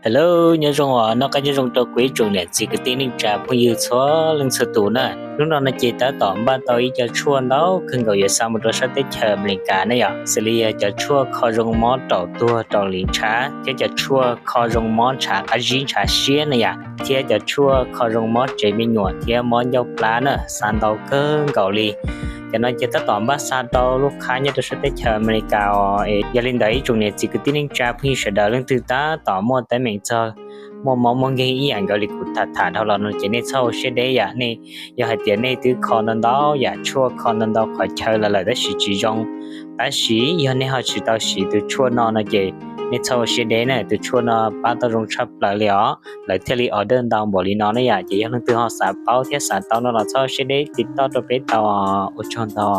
Hello, nyob zoo os, noj qab nyob zoo rau kuv ib tsoom niam txiv kwv tij neej tsa phooj ywg txhua leej txhua tus na. Hnub no no ces tab tom npaj tau ib co tshuaj ntau kawg nkaus yuav xa mus rau sab teb chaws Amelikas na yom, xws li yog cov tshuaj kho zoo mob raum tuag raum li ntshav, thiab cov tshuaj kho zoo mob ntshav qab zib ntshav siab na yom, thiab cov tshuaj kho zoo mob tsev me nyuam thiab mob ncauj plab na, xa ntau kawg nkaus li. Cov no ces tab tom npaj xa rau lub qhab nyob rau sab teb chaws Amelikas os. Yog li ntawd ib tsoom niam txiv kwv tij neej tsa phooj ywg sawv daws leej twg tab tom muaj teeb meem txog muaj mob muaj nkeeg ib yam nkaus li kuv tham tham dhau los no ces nej txhob ua siab deb yom. Nej yog hais tias nej twb kho ntau ntau yam tshuaj, kho ntau ntau qhov chaw los lawm tab sis tsis zoo, tab sis yog nej ho tsis tau siv tus tshuaj no no ces nej txhob ua siab deb na, tus tshuaj no pab tau zoo tshaj plaws li os, lawv thiaj li order ntau npaum li no na yom. Ces yog leej twg ho xav paub thiab xav tau no los txhob ua siab deb tiv toj rau peb tau. Ua tsaug ntau.